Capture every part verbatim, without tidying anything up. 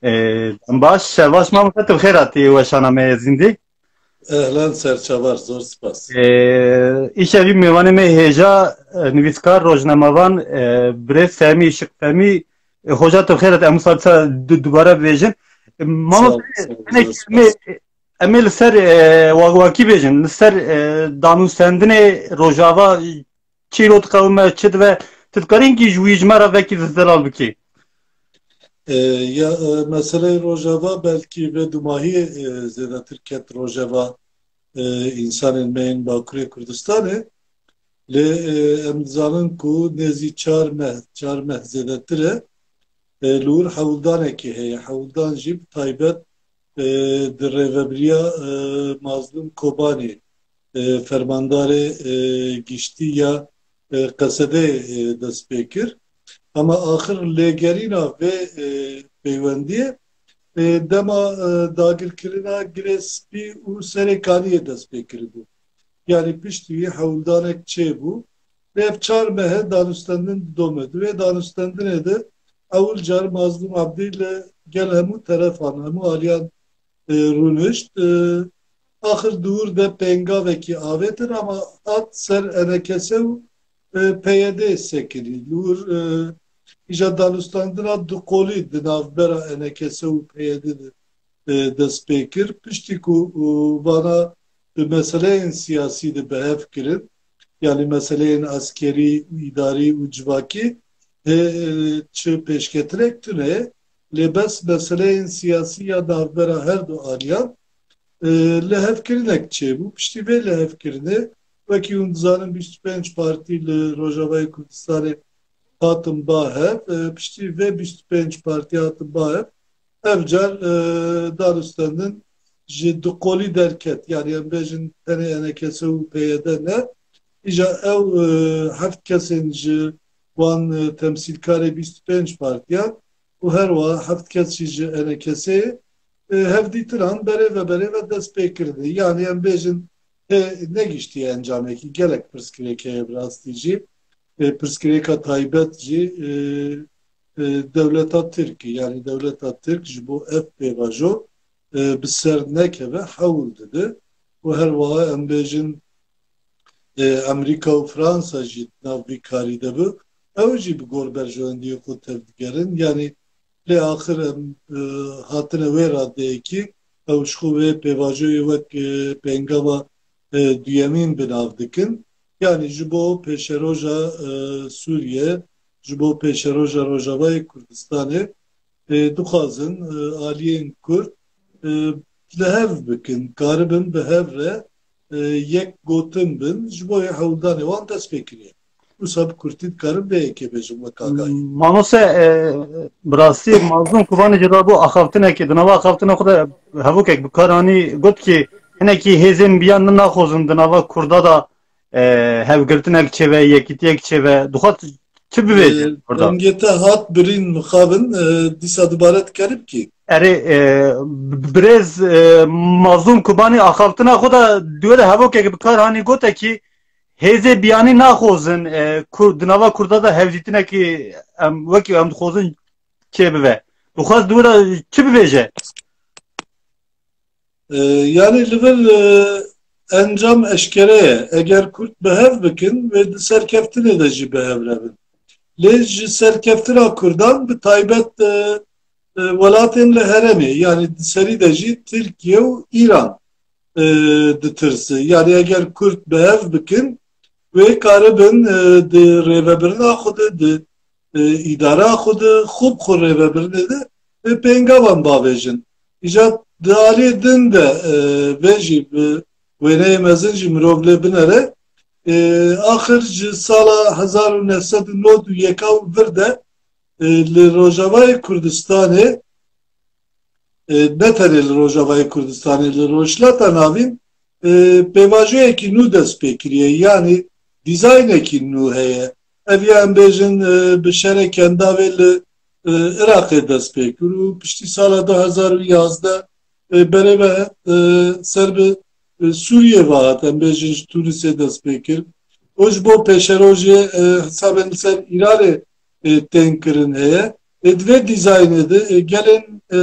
Ee, baş, şevaş mamoste, tu xêr hatî weşana me yê zîndî. Ehlen serçavar, zor spas. Ee, îşevî mêvanê me hêja, e, nivîskar, rojnamevan, e, birêz Fehmî, Şik Fehmî, e, hoca tu xêr hatî, em wisa du-, dubare bibêjin. E, mamoste, hinek em ê, em ê li ser, e, wa-, wakî bêjin, li ser, e, danûstendinê Rojava, çîro diqewime, çi dibe, tu dikarî hinkî ji wî ji me re vekî zelal bikî? E, ya, e, meseleyê Rojava belkî vê dumahiyê, e, zêdetir ket rojeva, e, însanên me yên Bakurê Kurdistanê. Lê, e, em dizanin ku nêzî çar meh, çar meh zêdetir e, e, li wir hewldanekê heye. Hewldan jî bi taybet, e, di rêvebiriya, e, Mazlûm Kobanî, e, fermandarê, e, giştî ya, e, Qesedê, e, dest pê kir. Ama axir lêgerîna vê, e, peywendiyê, e, dema, e, dagirkirina Girê Spî û Serê Kaniyê dest pê kiribû. Yanî piştî wî hewldanek çêbû. Ev çar mehe danûstendin didome. Di vê danûstendinê de ewil car Mazlûm Ebdî li gel hemû terefan, hemû aliyan, e, rûnişt. E, axir di wir de pêngavekî avêtin ama hat ser E N K S û, e, P Y D sekinî. Li wir, e, îja danûstendina duqolî di navbera E N K S û P Y D de e, dest pê kir. Piştî ku, e, vana bi meseleyên siyasî de bi hev kirin, yanî meseleyên eskerî û îdarî û civakî, e, e, çi pêşketirek tune ye, lê bes meseleyên siyasî ya navbera her du aliyan, e, lihevkirinek çêbû. Piştî vê lihevkirinê, wekî hûn dizanin, bîst û pênc partî li Rojavayê Kurdistanê hatin ba hev, e, piştî vê bîst û pênc partî hatin ba hev, ev car, e, danûstendin ji du qolî derket. Yanî em bêjin tenê E N K S û P Y D ne. Îja ew, e, heft kesên ji wan, e, temsîlkarê bîst û pênc partiyan û her wiha heft kes jî ji E N K S'ê, e, hevdîtinan berê ve berê ve dest pê kirinê. Yanî em bêjin, e, negiştiye encamekî, gelek pirsgirêk heye bi rastî jî. E, pirsgirêka taybet jî, e, e, dewleta Tirk, yanî dewleta Tirk ji bo ev pêvajo, e, bi ser nekeve hewl dide û her wiha em bêjin, e, Amerîka û Fransa jî di nav vî karî de bi. Ew jî bi gor berjewendiyê xwe tevdigerin. Yanî lê axir em, e, hatine wê radeyekî, ew ji xwe wê pêvajoyê wek, e, pêngava, e, duyemîn bi nav dikin. Yanî ji bo pêşeroja, e, Sûriye, ji bo pêşeroja Rojavayê Kurdistanê, e, dixwazin, e, aliyên Kurd, e, li hev bikin, karibin bi hev re, e, yek gotin bin, ji bo yê hewldanê wan dest pê kiriye. Wisa bi kurtî dikarim vê yekê bêjim wek agahî. Mamoste, e, bi rastî Mazlûm Kubanî jî rabû axaftinekê, di nava axaftina xwe de hevokek bi kar anî, got ki hinekî hêzên biyan ne naxwazin di nava Kurda de, e, hevgirtinek çêbe, yekîtiyek çêbe. Dixwest çi bibêje orada? Dengê te hat birîn mixabin, e, dîsa dubare dikerim kî? Erê, e, b-, birêz, e, Mazlûm Kubanî axaftina xwe de di wê de hevokek bi kar hanî gote ki hêzê biyanî naxwazin, e, Kur-, di nava Kurda de hevdîtinekî em, wekî em dixwazin çêbibe. Dixwest di wê de çi bibêje? E, yanî li vir, e, encam eşkere ye. Eger Kurd bi hev bikin, wê di serkeftinê de jî bi hev re bin. Lê ji serkeftina Kurdan bi taybet, e, e, welatên li herêmê, yanî di serî de jî Tirkiye û Îran, e, ditirse. Yanî eger Kurd bi hev bikin, wê karibin, e, di rêvebirina xwe de, di, e, îdara xwe de, xwe bi xwe rêvebirinê de, e, pêngavan bavêjin. Îja di aliyê din de, e, vê jî bi wêneyê mezin jî mirov lê binere. E, axir ji sala hezar û neh sed û nod û yek û vir de, e, li Rojavayê Kurdistanê, e, ne tenê li Rojavayê Kurdistanê, li Rojhilata Navîn, e, pêvajoyekî nû dest pê kiriye, yanî dîzaynekî nû heye. Ev ya em bêjin, e, bi şerê Kendavê li, e, Iraqê dest pê kir û piştî sala du hezar û yazdeh, e, berê ve, e, ser bi, e, Sûriyê ve hat, em bêjin ji Tûnisê dest pê kir. Û ji bo pêşerojê, e, hesabên li ser Îranê, e, tên kirin heye. E, di vê dîzaynê de, e, gelên e,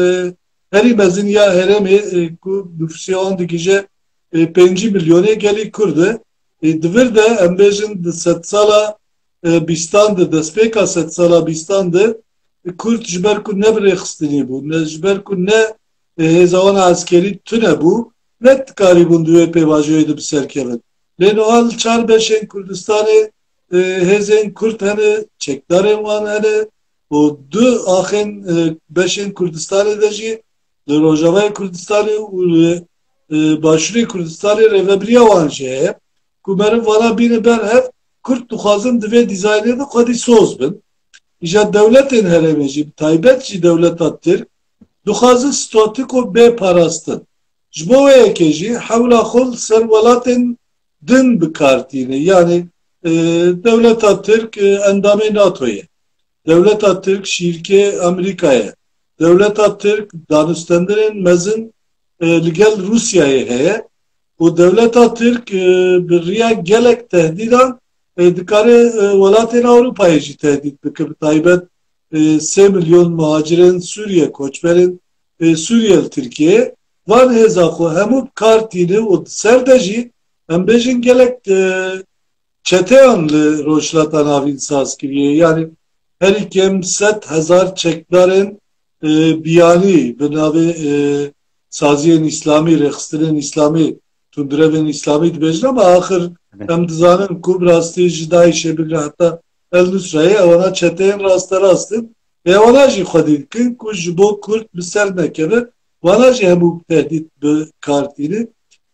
herî mezin ya herêmê, e, ku nufusê wan digije, e, pêncî milyonê gelî Kurd e. E, di vir de em bêjin di sedsala, e, bîstan de, destpêka sedsala bîstan de, e, Kurd ji ber ku ne bi rêxistinî bû, ne ji ber ku ne, e, hêza wan a eskerî tune bû, ne dikarîbûn di wê pêvajoyê de bi ser kevin. Lê niha li çar beşên Kurdistanê, e, hêzên Kurd hene, çekdarên wan hene û du axên, e, beşên Kurdistanê de jî, li Rojavayê Kurdistanê û li, e, Başûrê Kurdistanê rêvebiriya wan jî heye. Ku meriv vana bîne ber hev, Kurd dixwazin di vê dîzaynê de xwedî soz bin. Îja dewletên herêmê jî, bi taybet jî dewleta Tirk, dixwazin statûko bê parastin. Ji bo wê yekê jî hewla xwe li ser welatên din bi kar tîne. Yanî, e, dewleta Tirk, e, endamê NATO ye. Dewleta Tirk şîrkê Amerîka ye. Dewleta Tirk danûstendinên mezin, e, li gel Rûsyayê heye û dewleta Tirk, e, bi riya gelek tehdîdan, e, dikare, e, welatên Ewropayê jî tehdît bike, bi taybet, e, sê milyon muhacirên Sûriye, koçberên, e, Sûriye li Tirkiyeyê. Van hêza xwe hemû bi kar tîne û di ser de jî, em bêjin, gelek, e, çeteyan li Rojhilata Navîn saz kiriye. Yanî herî kêm sed hezar çekdarên, e, biyanî bi navê, e, saziyên îslamî, rêxistinên îslamî, tundurevên îslamî dibêjin, ama axir Evet. em dizanin ku bi rastî ji DAIŞê bigre heta El Nusrayê, ewana çeteyên rasterast in. Ê ewana jî xwedî dikin ku ji bo Kurd bi ser nekeve, wana jî hemû tehdît bi kar tînin.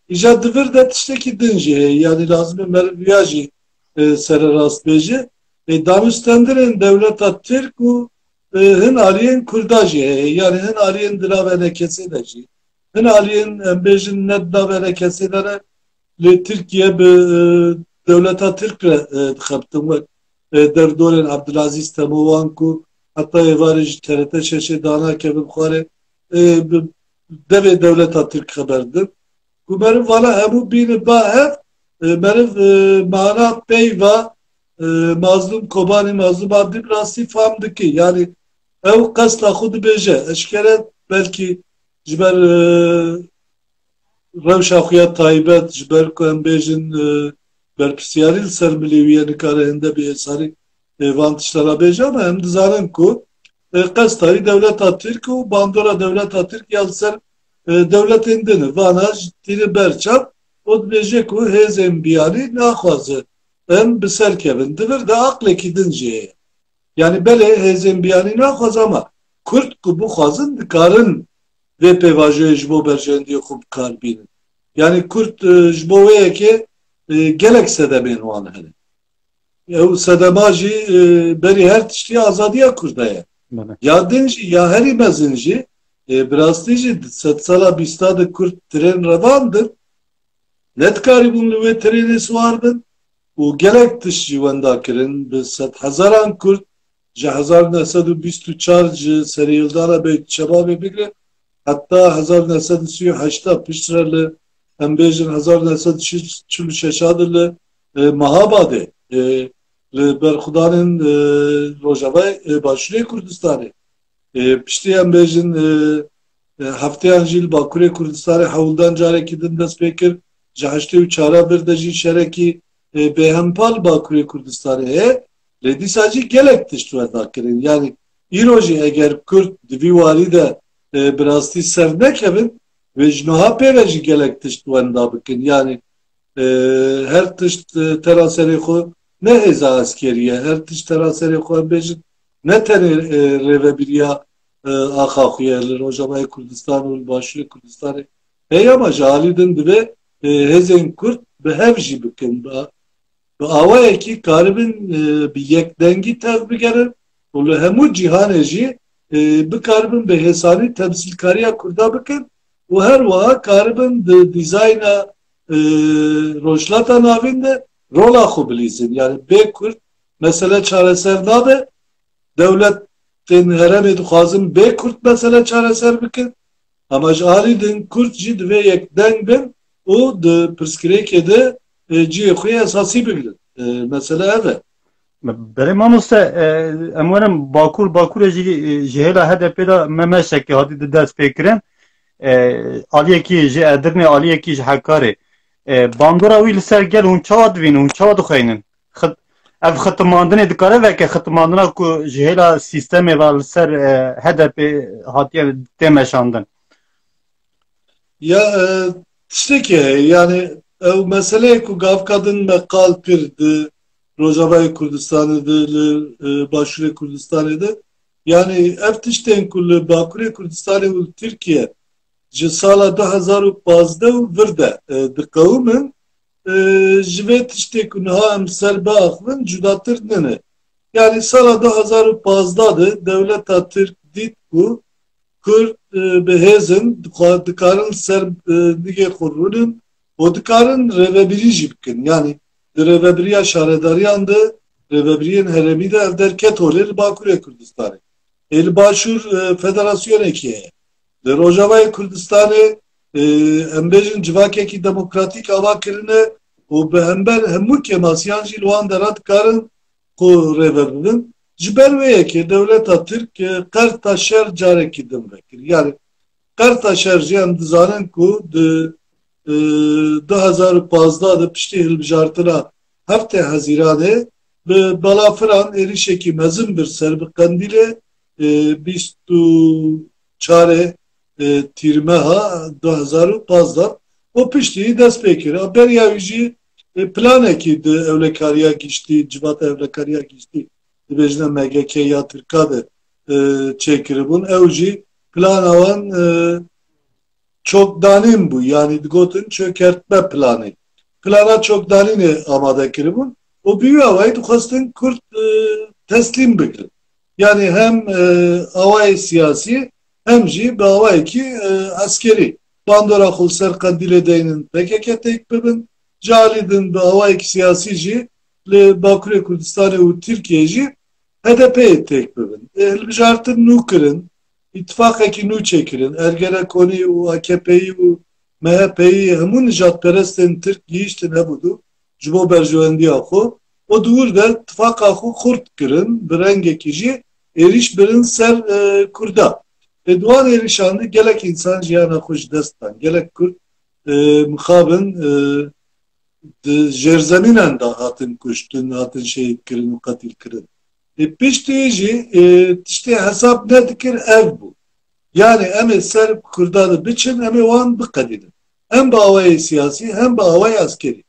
Îja di vir de tiştekî din jî heye. Yanî lazim e meriv viya jî, e, sererast bêje. E, danûstendinên dewleta Tirk û, e, hin aliyên Kurda jî heye. Yanî hin aliyên di nav E N K S'ê de jî. Hin aliyên, em bêjin, ne di nav E N K S'ê de ne, lê Tirkiye bi, e, dewleta Tirk re, e, dixebitin. Wek, e, derdorên Abdulaziz Temowan ku heta êvarê ji T R T şeşê danakevin xwarê, e, bi devê dewleta Tirk xeber didin. Ku meriv vana hemû bîne ba hev, e, meriv, e, mana peyva, e, Mazlûm Kobanî, Mazlûm Abdî bi rastî fam dike. Yanî ew qesta xwe dibêje. Eşkere belkî ji ber, e, rewşa xwe ya taybet, ji ber ku em bêjin, e, berpirsiyarî li ser milê wî ye, nikare hinde bi êsarî, e, van tişta re bêje, ama em dizanin ku, e, qesta wî dewleta Tirk û bandora dewleta Tirk ya li ser, e, dewletên din e. Vana jî tîne ber çav û dibêje ku hêzên biyanî naxwaze em bi ser kevin. Di vir de aqlekî din jî heye. Yanî belê hêzên biyanî naxwaze, ama Kurd ku bixwazin, dikarin vê pêvajoyê ji bo berjewendiyê xwe bi kar bînin. Yanî Kurd, e, ji bo wê yekê, e, gelek sedemên wan hene. Ew sedema jî, e, berî her tiştî azadiya Kurda ye. Belê. Ya din jî, ya herî mezin jî, e, bi rastî jî di sedsala bîsta de Kurd tirên revandin, ne dikarîbûn li wê tirênê siwar bin û gelek tişt jî wenda kirin. Bi sedhezaran Kurd ji hezar neh sed û bîst û çar ji serhildana Beyt Şebabê bigre heta hezar neh sed û sî û heşta, piştre li, em bêjin, hezar neh sed û çil û şeş de li, e, Mehabadê, e, li berxwedanên, e, Rojavayê, e, Başûrê Kurdistanê. E, piştî em bêjin, e, e, hefteyan jî li Bakurê Kurdistanê hewldan carekî din dest pê kir. Ji heştê û çar vir de jî şerekî, e, bêhempa li Bakurê Kurdistanê heye. Lê dîsa jî gelek tişt wenda kirin. Yanî îro jî eger Kurd di vî warî de, e, bi rastî ser nekevin, wê ji niha pê ve jî gelek tişt wenda bikin. Yanî, e, her tişt, e, tera serê xwe ne hêza eskerî ye. Her tişt tera serê xwe, em bêjin, ne tenê, e, rêvebiriya, e, axa xwe ye li Rojavayê Kurdistan û li Başûrê Kurdistanê heye, ama ji alî din divê, e, hêzên Kurd bi hev jî bikin. Bi, bi awayekî karibin, e, bi yekdengî tev bigerin û li hemû cîhanê jî, e, bikaribin bi hêsanî temsîlkariya Kurda bikin û her wiha karibin di dîzayna, e, Rojhilata Navîn de rola xwe bilîzin. Yanî bê Kurd mesele çareser nabe. Dewletên herêmê dixwazin bê Kurd mesele çareser bikin. Ama ji alî din Kurd jî divê yekdeng bin û di pirsgirêkê de, e, cihê xwe yê esasî bigrin. E, mesele ev e. Belê mamoste, e, em werin Bakur, Bakurê jî, e, ji hêla H D P de me meşekê hatî di dest pê kirin. E, aliyekî ji Edirnê, aliyekî ji Hekarê. E, bandora wî li ser gel hûn çawa divînin, hûn çawa dixweynin? Xit-, ev xitimandinê dikare veke xitimandina ku ji hêla sîstemê ve li ser, e, H D P hatiye tê meşandin. Ya, e, tiştekî heye. Yani, ew meseleyê ku gavka din me qal kir di Rojavayê Kurdistanê de, li, e, Başûrê Kurdistanê de. Yani, ev tiştên ku li Bakurê Kurdistanê û li Tirkiye ji sala du hezar û pazdeh û vir de, e, diqewimin, e, ji vê tiştê ku niha em ser biaxivin cudatir nine. Yani, sala du hezar û pazdeh de dewleta Tirk dît ku Kurd, e, bi hêz in, dixwa-, dikarin ser, e, nigê xwe rûnin û dikarin rêvebirî jî bikin. Yani di rêvebiriya şaredariyan de rêvebiriyên herêmî de ev derket holê li Bakurê Kurdistanê. Ê li Başûr, e, federasyonekî heye. Li Rojavayê Kurdistanê, e, em bêjin civakekî demokratîk ava kirine û bi hember hemû kêmasiyan jî li wan dera dikarin xwe rêve bibin. Ji ber wê yekê dewleta Tirk, e, qerta şer carekî din vekir. Yani qerta şer jî em dizanin ku di, e, du hezar û pazdeh de piştî hilbijartina heftê Hezîranê bi balafiran êrişekî mezin bir ser bi Qendîlê, e, bîst û çarê, e, Tîrmeha du hezar û pazdeh û piştî dest pê kir. Beriya wî jî, e, planekî di ewlekariya giştî, civata ewlekariya giştî dibêjine M G K ya Tirka de, e, çêkiribûn. Ew jî plana wan, e, çokdanîn bû, yanî digotin çökertme planê. Plana çokdanînê amade kiribûn û bi wî awayî dixwestin Kurd, e, teslîm bikin. Yani hem, e, awayê siyasî hem jî bi awayekî, e, eskerî. Bandora xwe li ser Qendîlê deynin P K K têk bibin. Ji alî din bi awayekî siyasî jî li Bakurê Kurdistanê û Tirkiyeyê jî H D P'yê têk bibin. E, hilbijartin nû kirin. Îtifaqekî nû çêkirin. Ergenekonî û A K P'yî û M H P'yî hemû nijadperestên Tirk gihîştin hevûdu ji bo berjewendiya xwe û di wir de tifaqa xwe xurt kirin, bi rengekî jî êrîş birin ser, e, Kurda. Ê di wan êrîşan de gelek însan jiyana xwe ji dest dan. Gelek Kurd, e, mixabin, e, di jêrzemînan de hatin kuştin, hatin şehîd kirin û qetîl kirin. Ê piştî jî, e, tiştê hesab nedikir ev bû. Yani em ê ser Kurda de biçin, em ê wan biqedînin. Hem bi awayê siyasî, hem bi awayê eskerî.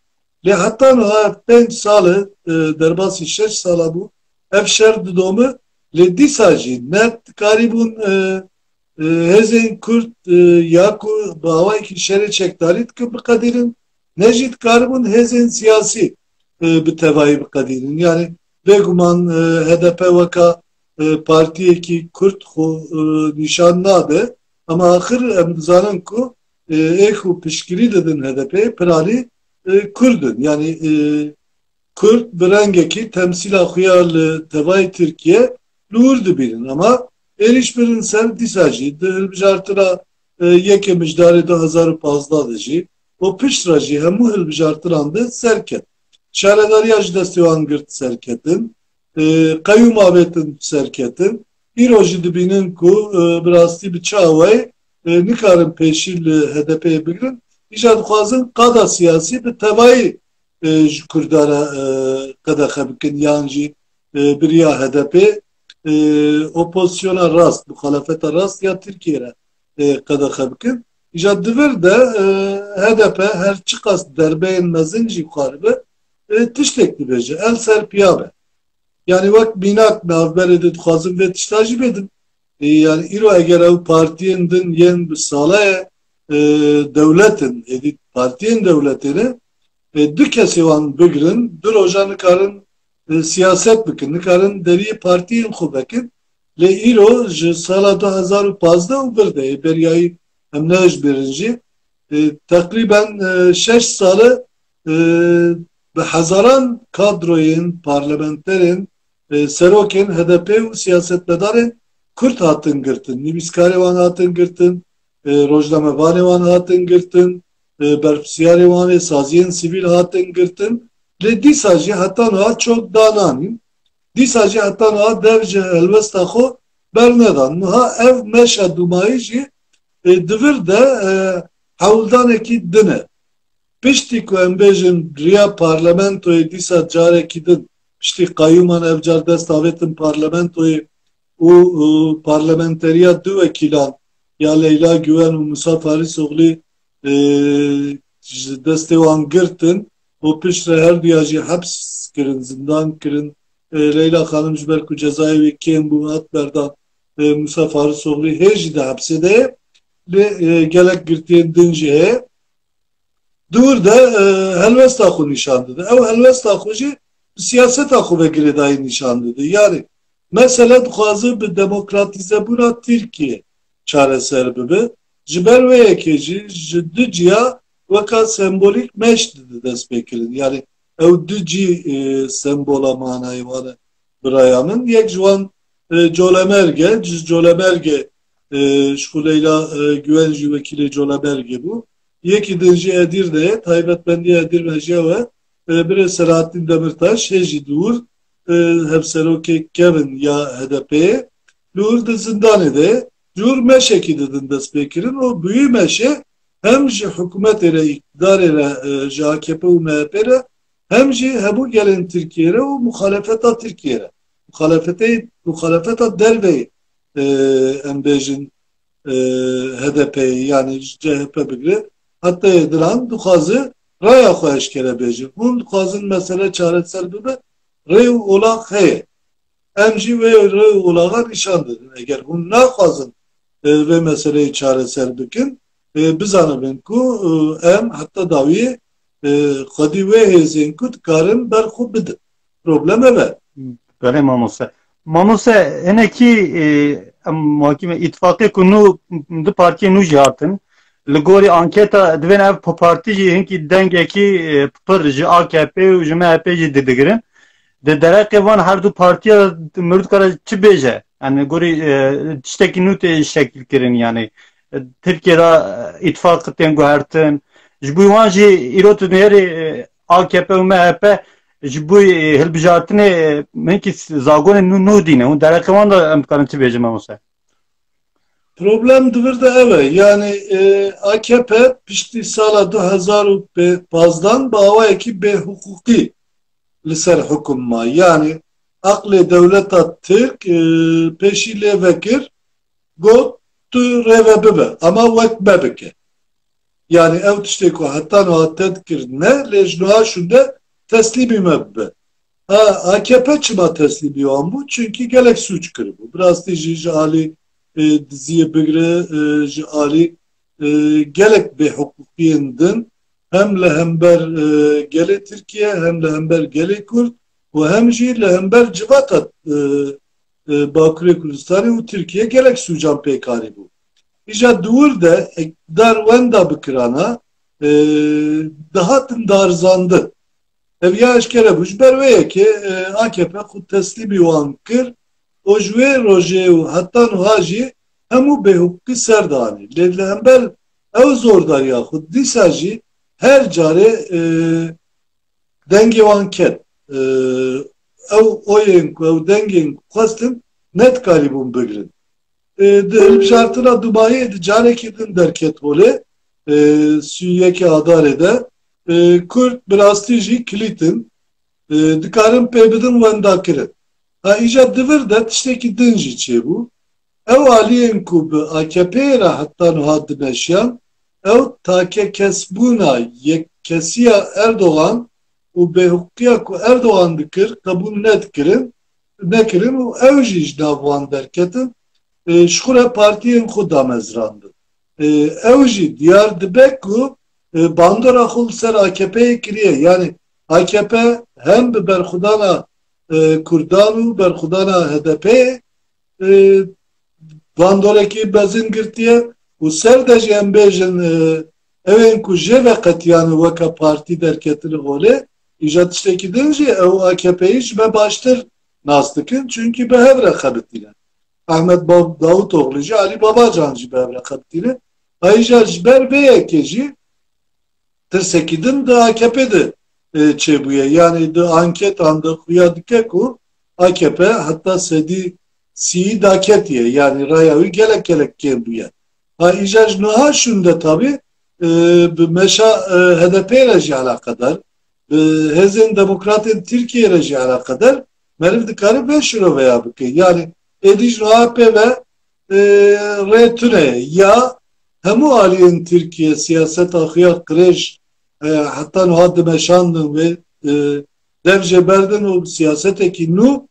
Lê heta niha pênc sal e, e, derbasî şeş sala bû, ev şer didome, lê dîsa jî ne dikarîbûn, e, e, hêzên Kurd, e, ya ku bi awayekî şerê çekdarî dikin biqedînin, ne jî dikaribûn hêzên siyasî, e, bi tevayî biqedînin. Yani bêguman, e, H D P weka, e, partiyekî Kurd xwe, e, nîşan nade. Ama axir em dizanin ku, e, ê ku piştgirî didin H D P'yê piranî, e, Kurd in. Yani, e, Kurd bi rengekî temsîla xwe ya li tevayê Tirkiye li wir dibînin. Ama êrîş birin ser dîsa jî di hilbijartina, e, yekê Mijdarê du hezar û pazdeh de jî û pişt re jî hemû hilbijartinan de serket. Şaredariya ji destê wan girt serketin, e, qeyûm avêtin serketin. Îro jî dibînin ku, e, bi rastî bi çi awayî, e, nikarin pêşî li H D P'yê bigrin. Îja dixwazin qada siyasî bi tevayî, e, ji Kurda re, e, qedexe bikin yan jî, e, bi riya H D P'ê, e, opozisyona rast, muxalefeta rast ya Tirkiye re, e, qedexe bikin. Îja di vir de, e, H D P her çiqas derbeyên mezin jî xwaribe, e, tiştek dibêje, el ser piya be. Yani wek mînak navberê de dixwazim vê tişta jî bêdim. E, yani îro eger ew partiyên din yên bi sala ye, e, dewlet in, êdî partiyên dewletê ne, e, du kesê wan bigrin, du roja nikarin, e, siyaset bikin, nikarin deriyê partiyên xwe vekin. Lê îro ji sala du hezar û pazdeh û vir de yê beriyayî em nehişbêrin jî, e, teqrîben, e, şeş sal e, e, bi hezaran kadroyên, parlamenterên, e, serokên H D P û siyasetmedarên Kurd hatin girtin. Nivîskarê wan hatin girtin, e, rojnamevanê wan hatin girtin, e, berpirsiyarê wan ê saziyên sivîl hatin girtin. Lê dîsa jî heta niha çok danan in. Dîsa jî heta niha dev ji helwesta xwe bernedan. Niha ev meşa dûmayî jî, e, di vir de, e, hewldanekî din e. Piştî ku em bêjin riya parlamentoyê dîsa carekî din, piştî qeyûman ev car dest avêtin parlamentoyê û, û parlamenteriya du wekîlan ya Leyla Güven û Musa Farisoğlu, e, ji destê wan girtin û piştre her duya jî heps kirin, zindan kirin. E, Leyla Xanim ji ber ku cezayê wî kêm bû, hat berdan. E, Musa Farisoğlu hê jî di hepsê de ye. Lê, e, gelek girtiyên din jî heye. Dûr de, e, helwesta xwe nîşan dide. Ew helwesta xwe jî bi siyaseta xwe ve girêdayî nîşan dide. Yani mesele dixwaze bi demokratîzebûna Tirkiye çareser bibe. Ji ber wê yekê jî ji du ciya weka sembolîk meş dide destpêkirin. Yani ew du cî, e, sembola manayê wan e. Biraya min. Yek ji wan, e, Colemerg e, ji Colemergê, e, ji xwe Leyla, e, Güven jî wekîlê Colemergê bû. Yekî din jî Edirne ye, taybetmendiya Edirne jî ew e. E, birê Selahattin Demirtaş hê jî dûr, e, hevserokê kevin ya H D P'ê, dûr di zindanê de, dûr meşekî didin destpêkirin û bi wî meşê hem ji hikûmetê re, îktidarê re, e, ji A K P û M H P re, hem jî hemû gelên Tirkiyê re û muxalefeta Tirkiyê re. Muxalefetê, muxalefeta derveyî, e, em bêjin, e, H D P'yê, yani ji C H P bigire, heta yê diran dixwaze raya xwe eşkere bêje. Hûn dixwazin mesele çareser bibe, rê û olax heye. Em jî wê rê û olaxa nîşan didin. Eger hûn naxwazin, e, vê meseleyê çareser bikin, e, bizanibin ku, e, em heta dawiyê, e, xwedî wê hêzên ku dikarin ber xwe bidin. Problem ev e. Belê mamoste. Mamoste, hinekî, e, em wekî me îtifaqê ku nû, du partiyê nû jî hatin. Li gorî anketa divên ev pa-, partî jî hinkî dengekî, e, pir ji A K P û ji M H P jî didigirin. Di dereqê van her du partiya mirov dikare çi bêje? Yani gorî, e, tiştekî nû tê şekil kirin yani. E, Tirkiye de, e, îtifaq tên guhertin. Ji bo wan jî îro tu nêrî, e, A K P û M H P ji bo, e, hilbijartinê, e, hinkî zagonê nû, nû dîne. Hûn dereqê wan de em dikarin çi bêjin mamoste? Problem di vir de ev e. Yani, e, A K P piştî sala du hezar û pazdeh bi awayekî bêhiqûqî li ser hukum ma. Yani aqlê dewleta Tirk, e, pêşî lê vekir, got tu rêve bibe, ama wek me bike. Yani ew tiştê ku heta niha te dikir ne, lê ji niha şûnde teslîmî me bibe. Ha, A K P çima teslîmî wan bû? Çünkü gelek sûc kiribû. Bi rastî jî ji alî, e, diziyê bigire, e, ji alî, e, gelek bêhiqûqiyên din, hem li hember, e, gelê Tirkiye, hem li hember gelê Kurd û hem jî li hember civata, e, e, Bakurê Kurdistanê û Tirkiye gelek sûcan pê karîbû. Îja di wir de îktidar wenda bikirana, e, dihatin darizandin. Ev ya eşkere bû. Ji ber wê yekê, e, A K P xwe teslîmî wan kir û ji wê rojê û heta niha jî hemû bêhiqûqî ser danî. Lê li hember ew zordariya xwe dîsa jî her carê, e, dengê wan ket. E, ew oyên ku, ew dengên ku xwestin nedikarîbûn bigrin. E, di hilbijartina Dubayê di carekî din derket holê, e, sî û yekê Adarê de, e, Kurd bi rastî jî kilît in, e, dikarin pê bidin wendakirin. Ha, îja di vir de tiştekî din jî çêbû. Ew aliyên ku bi A K P'yê re heta niha dimeşiyan, ew takekesbûna yekkesiya Erdogan û bêhiqûqiya ku Erdogan dikir, qebûl nedikirin, nekirin û ew jî ji nav wan derketin, e, ji xwe re partiyên xwe damezrandin. E, ew jî diyar dibe ku, e, bandora xwe li ser A K P'yê kiriye. Yani A K P hem bi berxwedana, e, Kurdan û berxwedana H D P'yê, e, bandorekî mezin girtiye û ser de jî em bêjin, e, ewên ku jê veqetiyane weke partî derketine holê, îja tiştekî din jî ew A K P'yê ji me baştir nas dikin, çunkî bi hev re xebitîne. Ahmet Ba-, Davutoğlu jî, Alî Babacan jî bi hev re xebitîne. Ayrıca ji ber vê yekê jî tirsekî din di A K P de, e, çêbûye. Yani di anketan de xuya dike ku A K P heta sedî sî daketiye. Yanî raya wî gelek gelek kêm bûye. Ha, îja ji niha şûnde tabî, e, bi meşa, e, H D P re jî eleqedar, bi hêzên demokratên Tirkiyê re jî eleqedar, meriv dikare vê şiroveya bike. Yanî êdî ji niha pê ve, e, rê tune ye. Ya hemû aliyên Tirkiye siyaseta xwe ya qirêj, e, heta niha dimeşandin wê, e, dev jê berdin û bi siyasetekî nû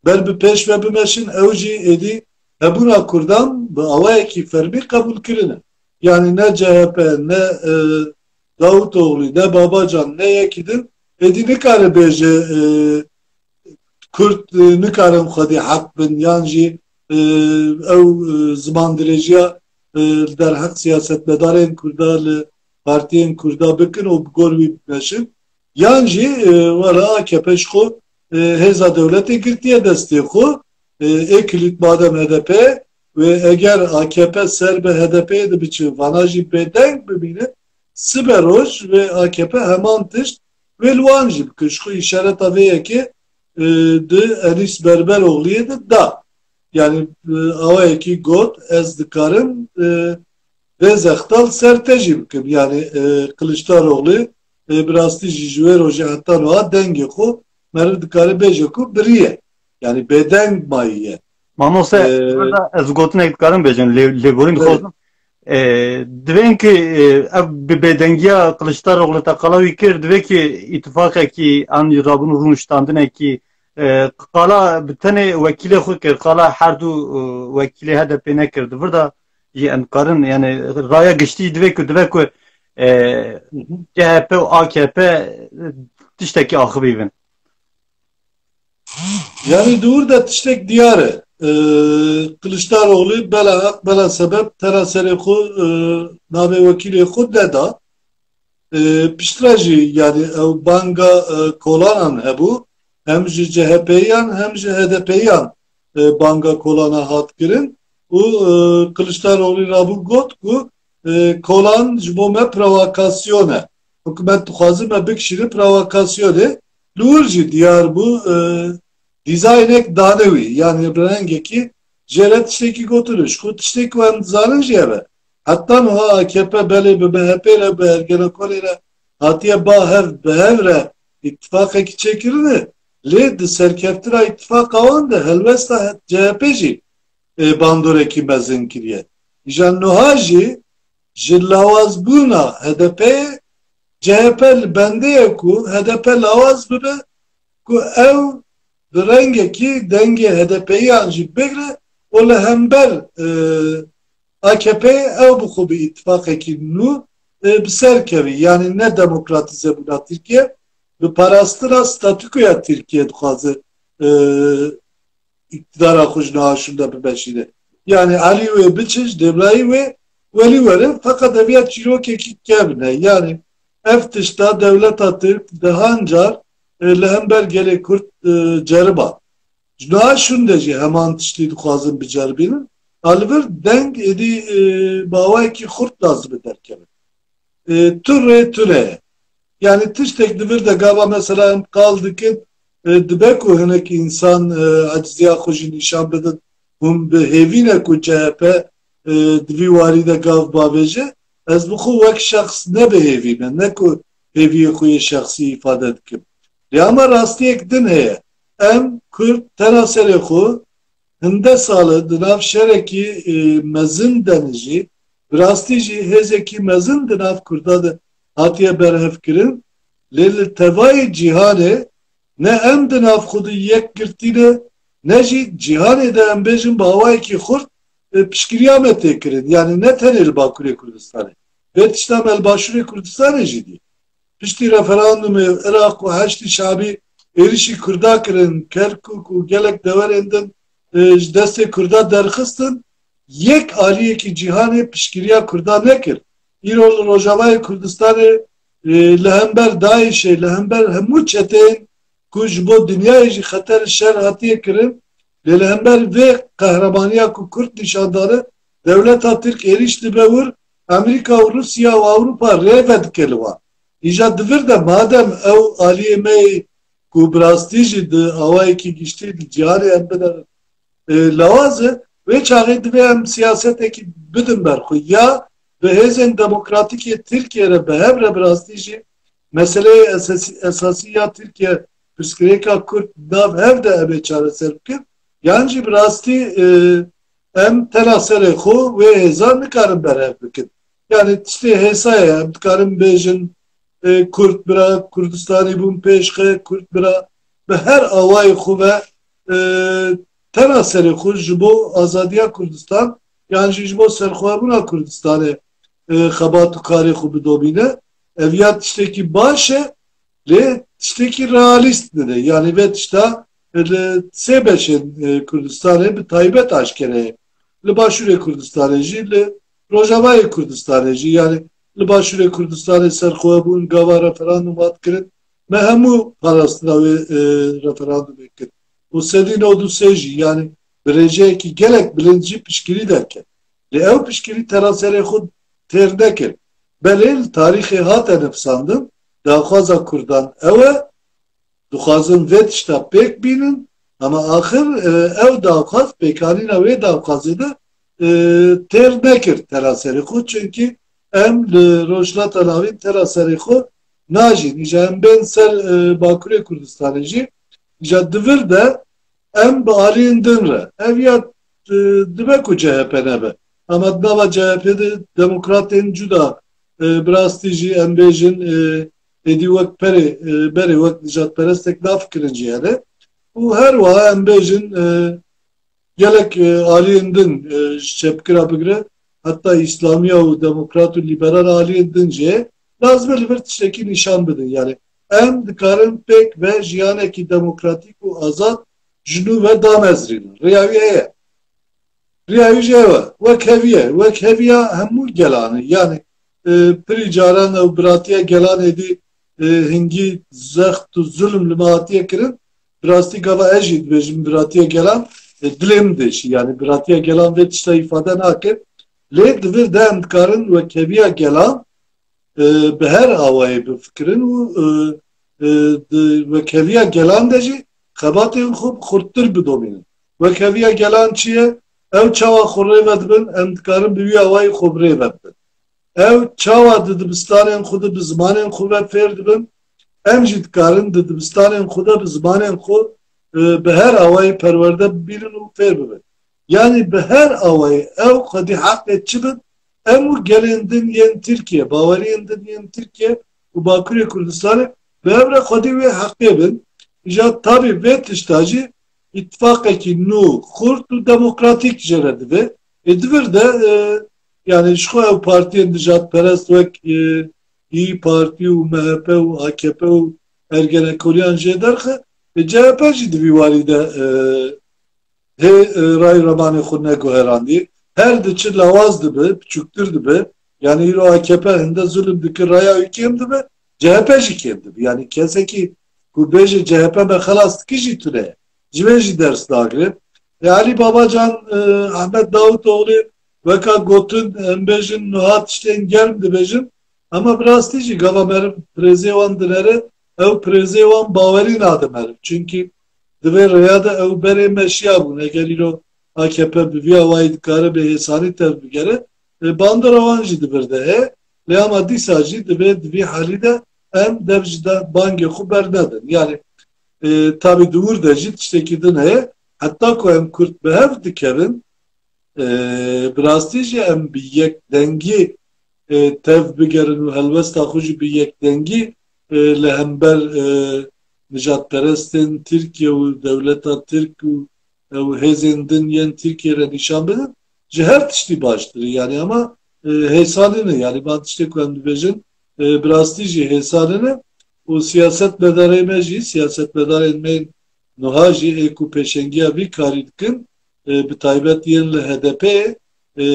ber bi pêş ve bimeşin, ew jî êdî hebûna Kurdan bi awayekî fermî qebûl kirine. Yanî ne C H P, ne, e, Davutoğlu, ne Babacan, ne yekî din êdî nikare bêje, e, Kurd, e, nikarin xwedî heq bin, yan jî, e, ew, e, zimandirêjiya, e, li derheq siyasetmedarên Kurda li partiyên Kurda bikin û bi gor wî bimeşin. Yan jî, e, were A K P ji xwe, e, hêza dewletê girtiye destê xwe, e, ê kilît madem H D P wê eger A K P ser bi H D P de biçe, vana jî bêdeng bimîne, sibe roj wê A K P heman tişt wê li wan jî bike. Ji xwe îşareta vê yekê, e, di Enîs Berberogliyê de da. Yanî, e, awayekî got, ez dikarim, e, vê zexta li ser te jî bikim. Yanî, e, Kiliçdaroglu, e, bi rastî jî ji wê rojê heta niha dengê xwe meriv dikare bêje ku biriye. Yanî bêdeng mayiye. Mamoste, Ee, burada ez gotinek dikarim bêjim, lê, lêborîn Evet. dixwazim. Ee, divên ki, e, ev bi bêdengiya Kiliçdaroglu te qala wî kir, divê ki îtifaqekî an rabûn rûniştandinekî, e, qala bi tenê wekîlê xwe kir, qala her du, e, wekîlê H D P nekir. Di vir de jî em dikarin, yani raya giştî divê ku, divê ku, e, Hı hı. C H P û A K P tiştekî axivî bin. Yanî di wir de tiştek diyar e. Ee, Kiliçdaroglu bela heq, bela sebeb tera serê xwe, e, navê wekîlê xwe neda. E, piştre jî, yanî ew banga, e, kolanan hebû. Hem ji C H P'yan hem ji H D P'yan, e, banga kolana hat kirin. Û, e, Kiliçdaroglu rabû got ku, e, kolan ji bo me provokasyon e. Hikûmet dixwaze me bikişîne provokasyonê. Li wir jî diyar bû, e, dîzaynek dane wî. Yanî bi rengekî jê re tiştekî gotine. Ji xwe tiştê ku em dizanin jî ev e. Heta niha A K P belê bi M H P re, bi Ergenekonê re hatiye ba hev, bi hev re îtifaqekî çêkirine. Lê di serkeftina îtifaqa wan de helwesta C H P jî, e, bandorekî mezin kiriye. Îja niha jî ji lawazbûna H D P'yê C H P li bendê ye ku H D P lawaz bibe, ku ew bi rengekî dengê H D P'yiyan jî bigre û li hember, e, A K P ew bi xwe bi îtifaqekî nû, e, bi ser kevî. Yanî ne demokratîze bûna Tirkiye, bi parastina statûkoya Tirkiye dixwaze, e, îktidara xwe ji niha şûnde bimeşîne. Yanî Elî wê biçe, ji Dêblayî wê welî were, feqet ev ya çîrokekî kevn e. Yanî ev tişta dewleta Tirk dehan car, e, li hember gelê Kurd, e, ceriba. Ji niha şûnde jî heman tiştî dixwazin biceribînin. A li vir deng êdî, e, bi awayekî xurt lazim e derkeve. E, tu rê tune ye. Yanî tiştek di vir de gava mesela em qal dikin, e, dibe ku hinek însan, e, eciziya xwe jî nîşan bidin. Hûn bi hêvî ne ku C H P, e, di vî warî de gav bavêje. Ez bi xwe wek şexs ne bi hêvî me, ne ku hêviyê xwe yê şexsî îfade dikim. Lê ama rastiyek din heye. Em Kurd tera serê xwe hinde sal e di nav şerekî, e, mezin de ne jî, bi rastî jî hêzekî mezin di nav Kurda de hatiye berhevkirin, lê li tevayê cîhanê ne em di nav xwe de yekgirtî ne, ne jî cîhanê de em bêjin bi awayekî xurt, e, piştgiriya me tê kirin. Yanî ne tenê li Bakurê Kurdistanê. Vê tişta me li Başûrê Kurdistanê jî dî. Piştî referandumê Iraq û Heşdî Şabî êrişî Kurda kirin, Kerkûk û gelek deverên din, e, ji destê Kurda derxistin, yek aliyekî cîhanê piştgiriya Kurda nekir. Îro li Rojavayê Kurdistanê, e, li hember DAIŞ'ê, li hember hemû çeteyên ku ji bo dinyayê jî xeter şer hatiye kirin, lê li hember vê qehremaniya ku Kurd nîşan dane, dewleta Tirk êrîş dibe wir, Amerîka û Rûsya û Ewropa rê vedike li wan. Îja di vir de madem ew aliyê me yê ku bi rastî jî di awayekî giştî di cîhanê em binerin e, lawaz e, wê çaxê divê em siyasetekî bidin ber xwe. Ya bi hêzên demokratîk ê Tirkiye re bi hev re bi rastî jî meseleyê esasî, esasî ya Tirkiye, pirsgirêka Kurd nav hev de em ê çareser bikin. Yan jî bi rastî e, em tena serê xwe wê hêza nikarin berhev bikin. Yani tiştê hêsa ye, em dikarin bêjin, e, Kurd bira, Kurdistanî bûn pêşxe, Kurd bira, bi her awayê xwe ve e, tena serê xwe ji bo azadiya Kurdistan, yan jî ji bo serxwebûna Kurdistanê e, xebat û karê xwe bidomîne. Ev ya tiştekî baş e, lê tiştekî realîst nine. Yani vê tişta li sê beşên e, Kurdistanê bi taybet aşkere ye. Li Başûrê Kurdistanê jî, li Rojavayê Kurdistanê jî, yani li Başûrê Kurdistanê serxwebûn, gava referandûm hat kirin, me hemû parastina wê e, referandûmê kir. Û sedî nod û sê jî, yani bi rêjeyekî gelek bilind jî piştgirî derket. Lê ew piştgirî tena serê xwe têr nekir. Belê li tarîxê hate nivsandin, daxwaza Kurdan ew e, dixwazin vê tişta pêk bînin, ama axir e, ew daxwaz, pêkanîna wê daxwazê de e, têr nekir tena serê xwe, çunkî em li Rojhilata Navîn tena serê xwe najîn. Îja em bên ser e, Bakurê Kurdistanê jî, îja di vir de em bi aliyên din re. Ev ya e, dibe ku C H P nebe. Ama di nava C H P de demokratên cuda e, bi rastî jî em bêjin e, êdî wek perê, e, berê wek nijadperestek nafikirin jî hene. Û her wiha em bêjin e, gelek e, aliyên din e, ji çepkira bigire, heta îslamiya û demokrat û liberal aliyên din jî lazim e li vir tiştekî nîşan bidin. Yani em dikarin pêk ve jiyanekî demokratîk û azad ji nû ve damezrînin. Riya wî heye. Riya wî jî ew e. Wek hevî ye. Wek heviya hemû gelan e. Yani e, pirî caran ew biratiya gelan êdî e, hingî zext û zulm li me hatiye kirin. Bi rastî gava ez jî dibêjim biratiya gelan e, dilê min diêşî. Yani biratiya gelan vê tişta îfade nake. Lê di vir de em dikarin wek heviya gelan e, bi her awayê bifikirin û e, e, di wekheviya gelan de jî xebatên xwe bi xurttir bidomînin. Wekheviya gelan çi ye? Ew çawa xwe rê ve dibin, em dikarin bi wî awayî xwe bi rê ve bibin. Ew çawa di dibistanên xwe de bi zimanên xwe ve fêr dibin, em jî dikarin di dibistanên xwe de bi zimanên xwe e, bi her awayî perwerde bibînin û fêr bibin. Yanî bi her awayî ew xwedî heqê çi bin, em û gelên din yên Tirkiye, baweriyên din yên Tirkiye û Bakurê Kurdistanê bi hev re xwedî wê heqê bin. Îja tabî vê tişta jî îtifaqekî nû, xurt û demokratîk jê re dibe. Ê di vir de e, yanî ji xwe ew partiyên nijadperest wek e, İYİ Partî û M H P û A K P û Ergenekoniyan jê derxe, e, C H P jî di vî warî de e, hê e, ray remanê xwe neguherandî. Her diçi lawaz dibe, biçûktir dibe. Yani îro A K P hinde zulm dike, raya wî kêm dibe, C H P jî kêm dibe. Yani kesekî ku bêje C H P me xelas dike jî tune ye. Ji vê jî ders nagire. E, Elî Babacan, e, Ehmed Davutoğlu weka gotin, em bêjin niha tiştên germ dibêjin. Ama bi rastî jî gava meriv pirêzê wan dinere, ew pirêzê wan bawerî nade meriv. Çunkî di vê rêya de ew berê meşiya bûn. Eger îro A K P bi vî awayî dikare bi hêsanî tev bigere, e, bandora wan jî di vir de heye. Lê ama dîsa jî divê di vî halî de em dev ji de bangê xwe bernedin. Yani e, tabî di wir de jî tiştekî din heye. Heta ku em Kurd bi hev dikevin, e, bi rastî jî em bi yekdengî e, tev bigerin û helwesta xwe jî bi yekdengî e, li hember e, nijadperestên Tirkiye û dewleta Tirk û ew hêzên din yên Tirkiye re nîşan bidin, ji her tiştî baştir e. Yani ama e, hêsanî ne. Yani van tiştê ku em dibêjin e, bi rastî jî hêsanî ne. Û siyasetmedarê me jî, siyasetmedarên me yên nuha jî ê ku pêşengiya vî karî dikin, e, bi taybet yên li H D P, e,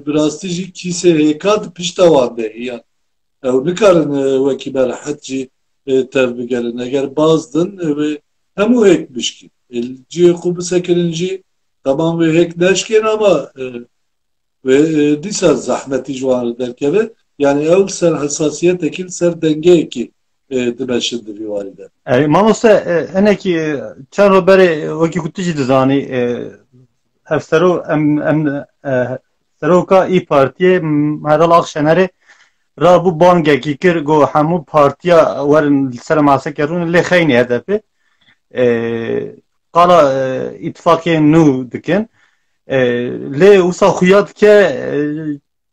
bi rastî jî kîsê hêka di pişta wan de ye. Yan ew nikarin e, wekî me rehet jî e, tev bigerin. Eger baz din, e, wê hemû hêk bişkîn. E, li cihê xwe bisekirin jî, temam wê hêk neşkên ama e, wê e, dîsa zehmetî ji wan re derkeve. Yani ew li ser hesasiyetekî, li ser dengeyekî e, dimeşin di vî warî de. E, mamoste, e, hinekî, e, çend roj berê, e, wekî ku tu jî dizanî, e, ev sero-, em, em, e, seroka Î Partiyê, m, Meral Akşenerê rabû bangekî kir, got hemû partiya werin li ser maseke rûnin, lê xeynî H D P. E, qala, e, îtifaqê nû dikin. E, lê wisa xuya dike, e,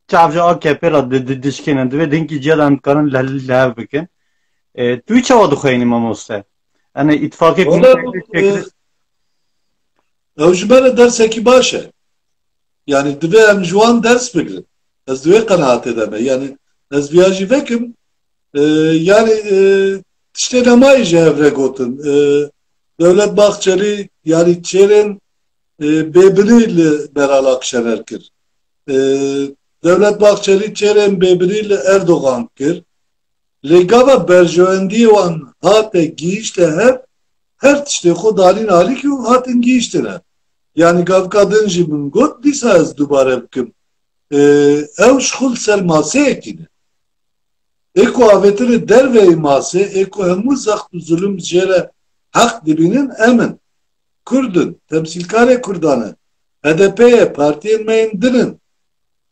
çav ji A K P re di, di, dişkênin. Divê di hinkî ciya de em dikarin li, li hev bikin. E, tu wî çawa dixweyînî mamoste? Yanî îtifaqê Wala, komîteyê çêkirin. e, ew ji me re dersekî baş e. Yanî divê em ji wan ders bigirin. Ez di wê qenaatê de me. Yanî ez viya jî vekim, e, yanî, e, tiştê nemayî ji hev re gotin. E, Dewlet Bahçelî, yanî çêrên, e, bêbinî li Meral Akşener kir. E, Dewlet Bahçelî çêrên bêbinî li Erdogan kir. Lê gava berjewendiyê wan hate gihîşte hev, her tiştê xwe danîn alîkî û hatin gihîştin hev. Yanî gavika din jî min got, dîsa ez dubare bikim. E, ew ji xwe li ser maseyekî ne. Ê ku avêtine derveyî masê, ê ku hemû zext û zulum jê re heq dibînin, em in. Kurd in, temsîlkarê Kurdan in. H D P ye, partiyên me yên din in.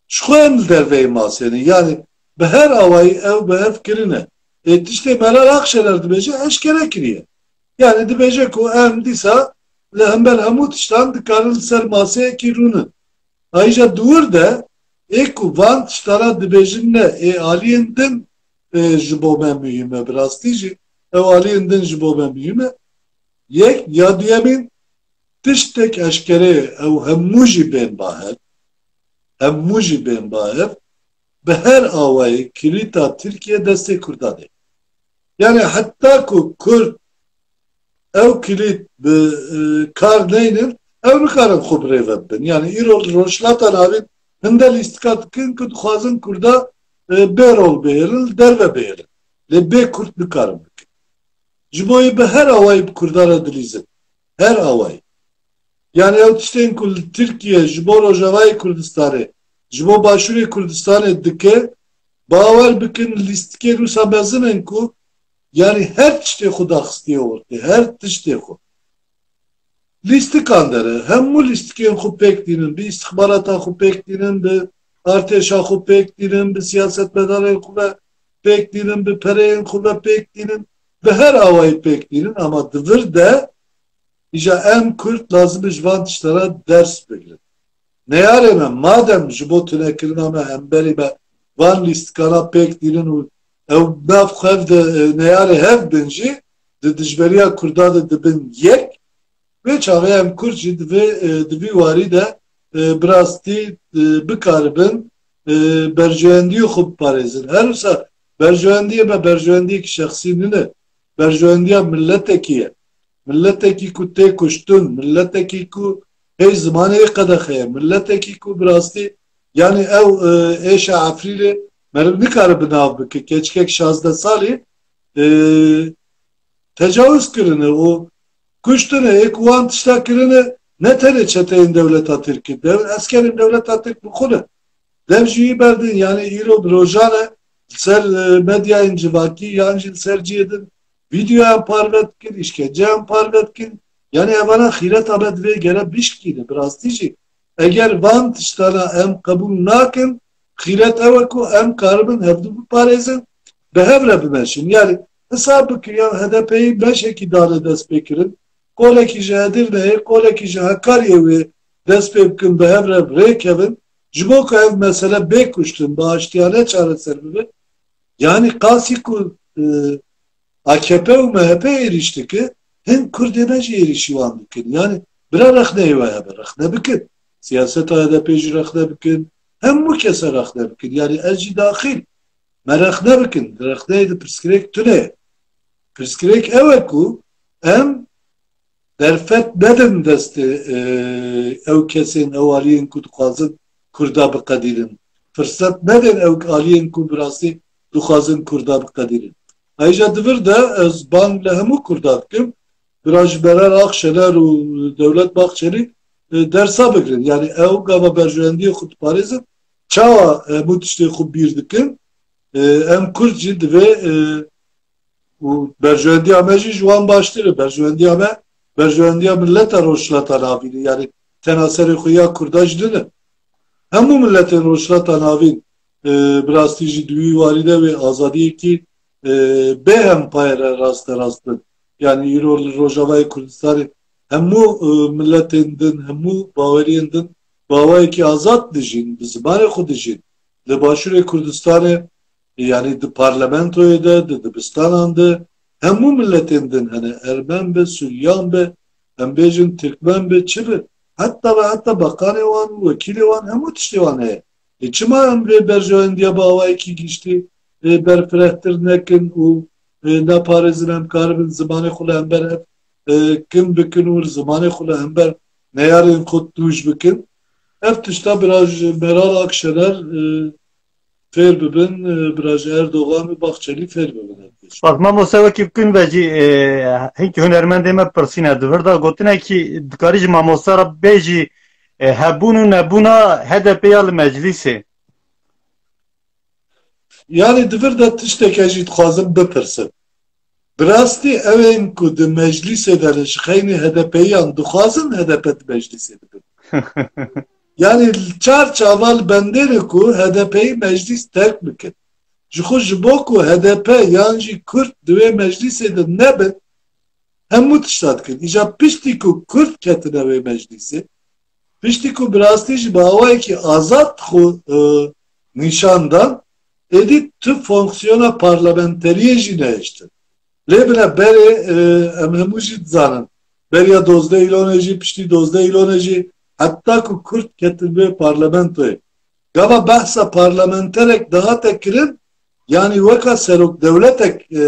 Ji xwe em li derveyî masê ne. Yanî bi her awayî ew bi hev kirine. Ê tiştê Meral Akşener dibêje eşkere kiriye. Yanî dibêje ku em dîsa li hember hemû tiştan dikarin li ser maseyekî rûnin. Ayrıca di wir de ê ku van tiştana dibêjin ne, ê aliyên din, e, ji bo me muhîm e, bi rastî jî ew aliyên din ji bo me muhîm e. Yek, ya duyemîn, tiştek eşkere ye, ew hemû jî bên ba hev, hemû jî bên ba hev, bi her awayî kilîta Tirkiye destê Kurdan e. Yanî heta ku Kurd ew kilît bi, e, kar neynin, ew nikarin xwe bi rê ve bibin. Yanî îro li Rojhilata Navîn hinde lîstika dikin ku dixwazin Kurda, e, bê rol bihêlin, li derve bihêlin. Lê bê Kurd nikarin bikin. Ji bo yê bi her awayî bi Kurda re dilîzin. Her awayî. Yanî ew tiştên ku li Tirkiye ji bo Rojavayê Kurdistanê, ji bo Başûrê Kurdistanê dike, bawer bikin lîstikên wisa mezin in ku, yanî her tiştê xwe daxistiye ortê, her tiştê xwe. Lîstikan dere, hemû lîstikên xwe pêk tînin, bi îstixbarata xwe pêk tînin, bi artêşa xwe pêk tînin, bi siyasetmedarên xwe ve pêk tînin, bi pereyên xwe ve pêk tînin, bi her awayî pêk tînin, ama di vir de îja em Kurd lazim e ji van tiştana ders bigirin. Neyarê me, madem ji bo tunekirina me hemberî me van lîstikana pêk tînin û ew nav xev de, e, neyarê hev bin jî, di dijberiya Kurda de dibin yek, vê çaxê em Kurd jî di vê, e, di vî warî de, e, bi rastî, e, bikaribin, e, berjewendiyê xwe biparêzin. Her wisa berjewendiyê me berjewendiyekî şexsî nîne. Berjewendiya miletekî ye. Miletekî ku tê kuştin, miletekî ku hê zimanê wê qedexe ye, miletekî ku bi rastî, yanî ew, e, êşa Efrînê meriv nikare bi nav bike. Keçikek şazdeh salî, e, tecawuz kirine û kuştine, ê ku wan tişta kirine, ne tenê çeteyên dewleta Tirk in. Dew-, eskerên dewleta Tirk bi xwe ne. Dev ji wî berdin, yanî îro bi rojan e, li ser, e, medyayên civakî yan jî li ser cihê din vîdeoyan parve dikin, îşkenceyan parve dikin. Yanî evana xîreta me divê gere bişkîne, bi rastî jî. Eger van tiştana em qebûl nakin, xîret ew e ku em karibin hevdu biparêzin, bi hev re bimeşin. Yanî hesab bike ya H D P'yê beşekî dane destpêkirin, qolekî ji Edirneyê, qolekî ji Hekaryê wê dest pê bikin, bi hev re rêkevin, ji bo ku ev mesele bê kuştin, bi aştiyane çareser bibe. Yanî qasî ku, e, A K P û M H P êrîş dike, hin Kurdê me jî êrîşî wan dikin. Yanî bira rexneyê we hebe, rexne bikin. Siyaseta H D P jî rexne bikin. Hemû kese rexne bikin. Yanî ez jî daxil. Me rexne bikin. Rexneyê de pirsgirêk tune ye. Pirsgirêk ew e ku em derfet nedin destê, e, ew kesên, ew aliyên ku dixwazin Kurda biqedînin. Firset nedin ew aliyên ku bi rastî dixwazin Kurda biqedînin. Ayrıca di vir de ez bang li hemû Kurda dikim, bira ji Meral Akşener û Dewlet Bahçelî, e, dersa bigirin. Yanî ew gava berjewendiyê xwe diparêzin, çawa hemû tiştê xwe bîr dikin, e, em Kurd jî divê, e, û berjewendiya me jî ji wan baştir e. Berjewendiya me, berjewendiya mileta Rojhilata Navîn e. Yani tena serê xwe ya Kurda jî nine. Hemû miletên Rojhilata Navîn, e, bi rastî jî di wî warî de wê azadiyekî, e, bê hempayre rasterast bin. Yani îro li Rojavayê Kurdistanê hemû, e, miletên din, hemû baweriyên din bi awayekî azad dijîn, bi zimanê xwe dijîn. Li Başûrê Kurdistanê, yani di parlamentoyê de, di dibistanan de hemû miletên din hene, Ermen be, Suryan be, em bêjin Tirkmen be, çi be, heta ve heta bakanê wan, wekîlê wan, hemû tiştê wan heye. E, çima em vê berjewendiya bi awayekî giştî, e, berfirehtir nekin û, e, neparêzin, em karibin zimanê xwe li hember ev, e, kin bikin û zimanê xwe li hember neyarên xwe tûj bikin? Ev tişta bira ji Meral Akşener, e, fêr bibin, e, bira ji Erdogan û Bahçelî fêr bibin ev tişt. Spas mamoste, wekî kin ve jî, e, hinkî hunermendê me pirsîne di vir de gotinekî dikarî ji mamoste re bêjî, e, hebûn û nebûna H D P ya li meclîsê. Yani di vir de tişteke jî dixwazim bipirsim. Bi rastî ew ên ku di meclîsê de ne ji xeynî H D P'yiyan dixwazin H D P di meclîsê de bin. Yani çar çaval bendêne ku H D P'yî meclîs terk bikin. Ji xwe ji bo ku H D P yan jî Kurd di wê meclîsê de nebin, hemû tişta dikin. Îca piştî ku Kurd ketine wê meclîsê, piştî ku bi rastî jî bi awayekî azad xwe, e, nîşan dan, êdî tu fonksiyona parlamenteriyê jî nehiştin. Lê bile berê, e, em hemû jî dizanin. Beriya dozdeh Îlonê jî, piştî dozdeh Îlonê jî, heta ku Kurd ketin vê parlamentoyê. Gava behsa parlamenterek dihate kirin, yanî weka serok dewletek, e,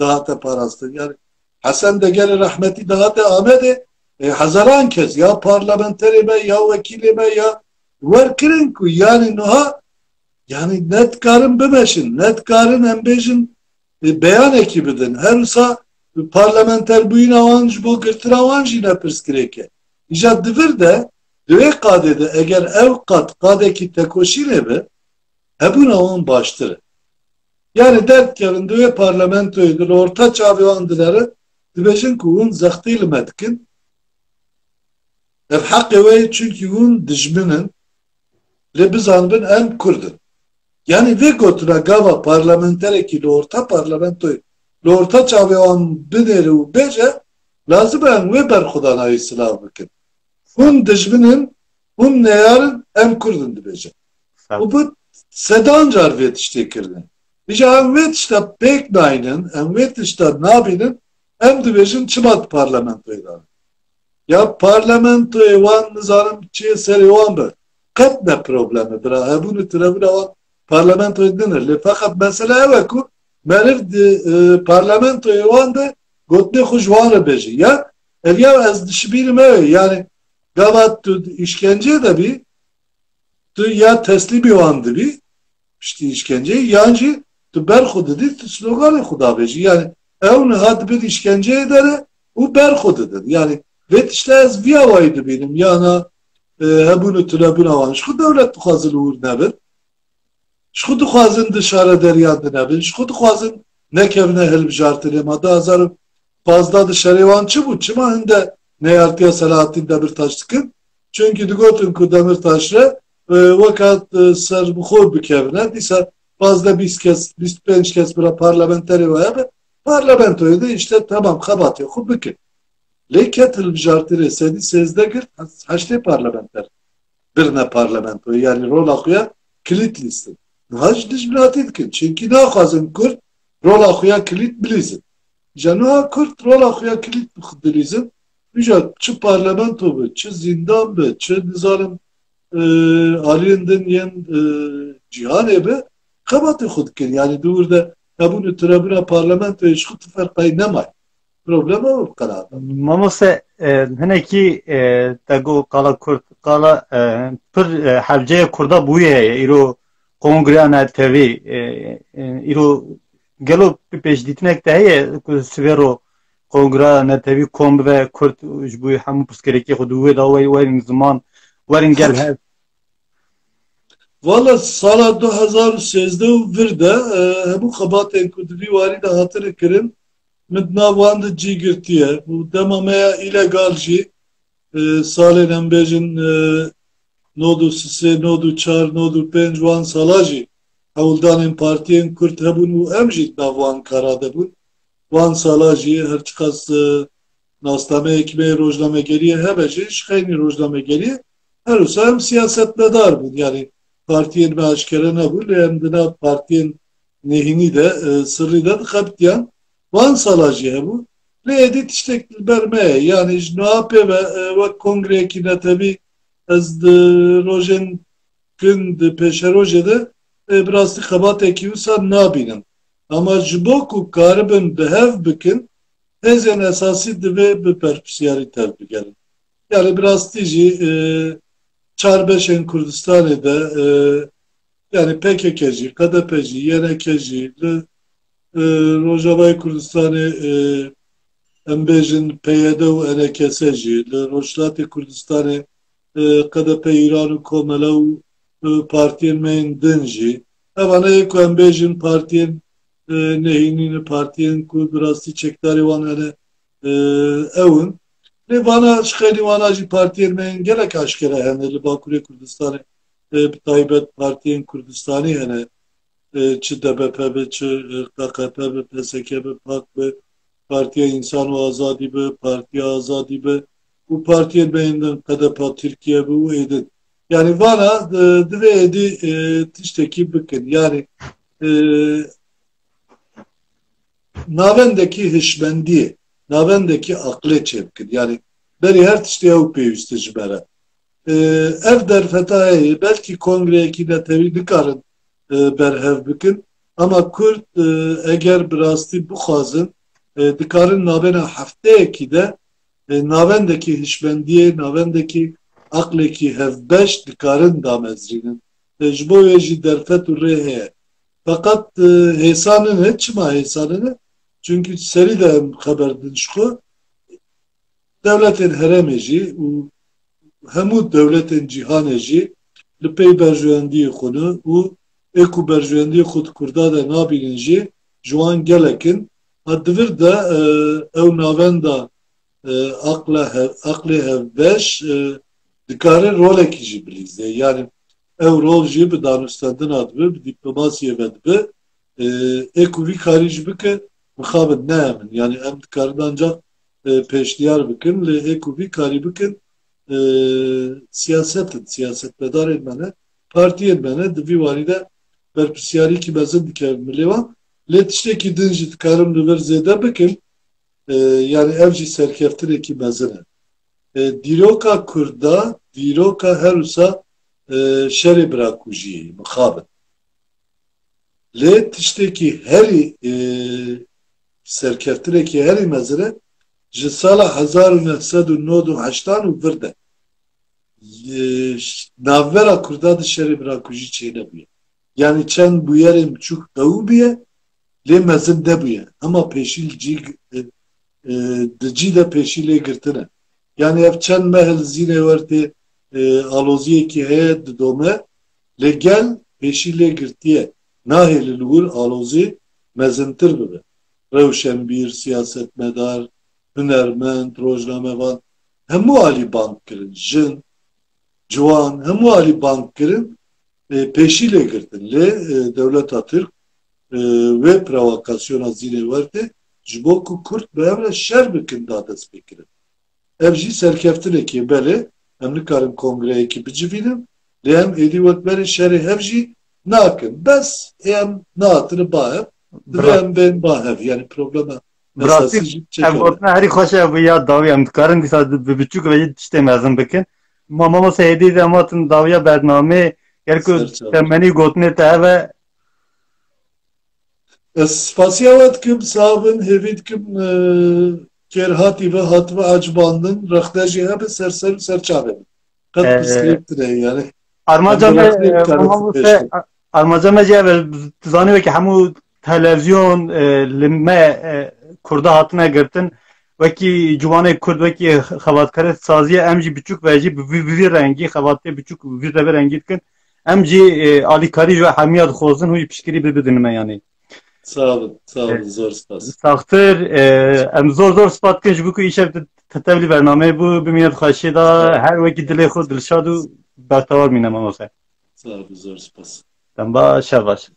dihate parastin. Yani Hesen Degerê rehmetî dihate Amedê, e, hezaran kes ya parlamenterê me, ya wekîlê me, ya wer kirin ku yani niha, yani ne dikarin bimeşin, ne dikarin em bêjin, e, beyanekî bidin. Her wisa parlamenter bûyîna wan ji bo girtina wan jî ne pirsgirêk e. Îja di vir de, di wê qadê de eger ew qad qadekî tekoşînê be, hebûna wan baştir e. Yani derdikevin di wê parlamentoyê de li orta çavê wan dinere, dibêjin ku hûn zextî li me dikin. Ev heqê we ye, çunkî hûn dijmin in. Lê bizanibin em Kurd in. Yani vê gotina gava parlamenterekî li orta parlamentoyê, li orta çavê wan binêre û bêje, lazim e em wê berxwedanayê silav bikin. Hûn dijmin in, hûn neyar in, em Kurd in dibêje. Sağ ol. Û bi sedan car vê tiştê kirine. Îja em vê tişta pêk naynin, em vê tişta nabînin, em dibêjin çima di parlamentoyê de ne? Ya parlamentoyê wan nizanim çi yê serê wan be. Qet ne probleme bira. Hebûn û tunebûna wan parlamentoyê din e. Lê feqet mesele ew e ku meriv di, e, parlamentoyê wan de gotinê xwe ji wan re bêje. Ya ev ya ez dişibînim ew e. Yani gava tu di îşkenceyê de bî, tu ya teslîmî wan dibî, piştî îşkenceyê, yan jî tu ber xwe didî, tu sloganê xwe dabêjî. Yani ew niha di bin îşkenceyê de ne û ber xwe didin. Yani vê tişta ez vî awayî dibînim. Yana, e, hebûn û tunebûna wan. Ji xwe dewlet dixwaze li wir nebin. Ji xwe dixwazin di şarederiyan de nebin. Ji xwe dixwazin nekevine hilbijartinê. Ma du hazar û pazdeh di şerê wan çi bû? Çima hinde neyartiya Selahattîn Demirtaş dikin? Çünkü digotin ku Demirtaş re, e, weka, e, serbixwe bikevine. Dîsa pazdeh bîst kes, bîst pênc kes bira parlamenterê we hebe. Parlamentoyê de işte tamam xebatê xwe bikin. Lê ket hilbijartinê sedî sêzdeh girt, heştê parlamenter birine parlamentoyê. Yani rola xwe ya kilît lîstin. Niha ji dijminatî dikin. Çünkü naxwazin Kurd rola xwe ya kilît bilîzin. Îja niha Kurd rola xwe ya kilît dilîzin. Îja çi parlamento be, çi zîndan be, çi nizanim, e, aliyên din yên, e, cîhanê be, xebatê xwe dikin. Yani di wir de hebûn û tunebûna parlamentoyê ji xwe tu ferqayî nemay. Problema ew qerar. Mamoste, e, hinekî, e, te got qala Kurd, qala, e, pir, e, hevceyê Kurda bûye heye. Îro Kongreya Netewî, e, e, îro gelo pêşdîtinek te heye ku sibê ro Kongreya Netewî kom bibe Kurd ji bo hemû pirsgirêkê xwe di wê de werin ziman, werin gel hev? Valla sala du hezar û sêzdeh û vir de, e, hemû xebatên ku di vî warî de hatine kirin, min di nav wan de cî girtiye. Û dema me ya îlegal jî, e, salên em bêjin, e, nod û sisê, nod û çar, nod û pênc wan sala jî hewldanên partiyên Kurd hebûn û em jî di nav wan kara de bûn. Wan sala jî her çiqas, e, nasnameyekî me yê rojnamegeriyê hebe jî, ji xeynî rojnamegeriyê her wisa em siyasetmedar bûn. Yanî partiyên me aşkere nebûn, lê em di nav partiyên nêhînî de, e, sirrî de dixebitiyan. Wan sala jî hebû. Lê êdî tiştek li ber me ye. Yanî ji niha pê ve, e, wek kongreyekî netewî ez di rojên kin di pêşerojê de, e, bi rastî xebatekî wisa nabînim. Ama ji bo ku karibin bi hev bikin, hêzên esasî divê bi berpirsiyarî tevbigerin. Yani bi rastî jî, e, çar beşên Kurdistanê de, e, yani P K K jî, K D P jî, Y N K jî, li, e, Rojavayê Kurdistanê, e, em bêjin P Y D û N K S jî, li Rojhilatê Kurdistanê, e, K D P Îran û Komele û, e, partiyên me yên din jî. Evane yê ku em bêjin partiyên, e, nehînî ne, partiyên ku bi rastî çekdarê wan hene, e, ew in. Lê vana ji xeynî wana jî partiyên me yên gelek aşkere hene li Bakurê Kurdistanê, e, bi taybet partiyên Kurdistanî hene. E, çi D B P be, çi, e, K K P be, P S K be, PAK be, Partiya Însan û Azadî be, Partiya Azadî be û partiyên me yên din K D P Tirkiye be û êdin. Yani vana, e, divê êdî, e, tiştekî bikin. Yani, e, navendekî hişmendiyê, navendekî aqlê çêbikin. Yani berî her tiştê ew pêwîst e ji me re. E, ev derfeta heye, belkî kongreyekî netewî nikarin, e, berhev bikin. Ama Kurd, e, eger bi rastî bixwazin, e, dikarin navbêna hefteyekî de, e, navendekî hişmendiyê, navendekî aqlekî hevbeş dikarin damezrînin. E, ji bo wê jî derfet û rê heye. Feqet, e, hêsa nine. Çima hêsa nine? Çunkî serî de em xeber din ji xwe. Dewletên herêmê jî û hemû dewletên cîhanê jî li pey berjewendiyê xwe ne û ê ku berjewendiyê xwe di Kurda de nabînin jî ji wan gelek in. Ha di vir de, e, ew navenda, e, aqla he-, aqlê hevbeş, e, dikare rolekî jî bilîze. Yani ew rol jî bi danûstendina dibe, bi dîplomasiyê ve dibe. E, ê ku vî karî jî bike, mixabin ne em in. Yani em dikarin ancak, e, pêşniyar bikin, lê ê ku vî karî bikin, e, siyaset in, siyasetmedarên me ne, partiyên me ne, di vî warî de berpirsiyarîkî mezin dikevin milê wan. Lê tiştekî din jî dikarim li vir zêde bikim, e, yani ev jî serkeftinekî mezin e. E, dîroka Kurda, dîroka her wisa, e, şerê birakujiyê, mixabin. Lê tiştekî herî, e, serkeftinekî herî mezin e, ji sala hezar û neh sed û nod û heştan û vir de, e, ş-, navbera Kurda de şerê birakujî çênebûye. Yani çend bûyerên biçûk qewî bûye, lê mezin nebûye. Hema pêşî li cî, e, e, di cî de pêşî lê girtine. Yani ev çend meh li Zînê Wertê, e, aloziyekî heye didome, lê gel pêşî lê girtiye. Nahêle li wir alozî mezintir bibe. Rewşenbîr, siyasetmedar, hunermend, rojnamevan, hemû alî bang kirin. Jin, ciwan, hemû alî bang kirin, e, pêşî lê girtin. Lê, e, dewleta Tirk, e, wê provokasyona Zînê Wertê ji bo ku Kurd bi hev re şer bikin da destpêkirin. Ev jî serkeftinekê belê, em nikarin kongreyekî bicivînin, lê em êdî wek berê şerê hev jî nakin. Bes ê em nehatine ba hev, divê Bra- em bên ba hev. Yani problema Bi rastî esasî jî ev çêka be. Gotina herî xweş e, ev ya dawî em dikarin dîsa bi biçûk ve jî tiştê mezin bikin. Ma mamoste hêdî de em hatin dawiya bernameyê, gel ku Ser çav. Temenî gotinê te hebe. Ez spasiya we dikim, sax bin, hêvî dikim, e, kêr hatî ve, hatibe ecibandin, rexne jî hebe, ser ser û ser çavê min. Qet Ee, pirsgirêk tune ye, yani. Armanca Em me, rexnê e, dikarin mamoste, pêş bidin. Armanca me jî ev e, tu zanî wekî hemû televizyon, e, li me, e, Kurda hatine girtin. Wekî ciwanê Kurd, wekî xebatkarê saziyê em jî biçûk ve jî bi vî, bi vî rengî xebatê biçûk bi vî revê rengî dikin. Em jî e, alîkarî ji we hemiya dixwazin, hûn jî piştgirî bibidin me yanî. Sağ olun, sağ olun, zor spas. Saxtir, e, em zor zor spas dikin ji bo ku îşev tu, tu tevlî bernameyê bû, bimîne di xweşiyê de, her wekî dilê xwe dilşad û bextewar mîne mamoste. Sağ olun, zor spas. Dem baş, şev baş.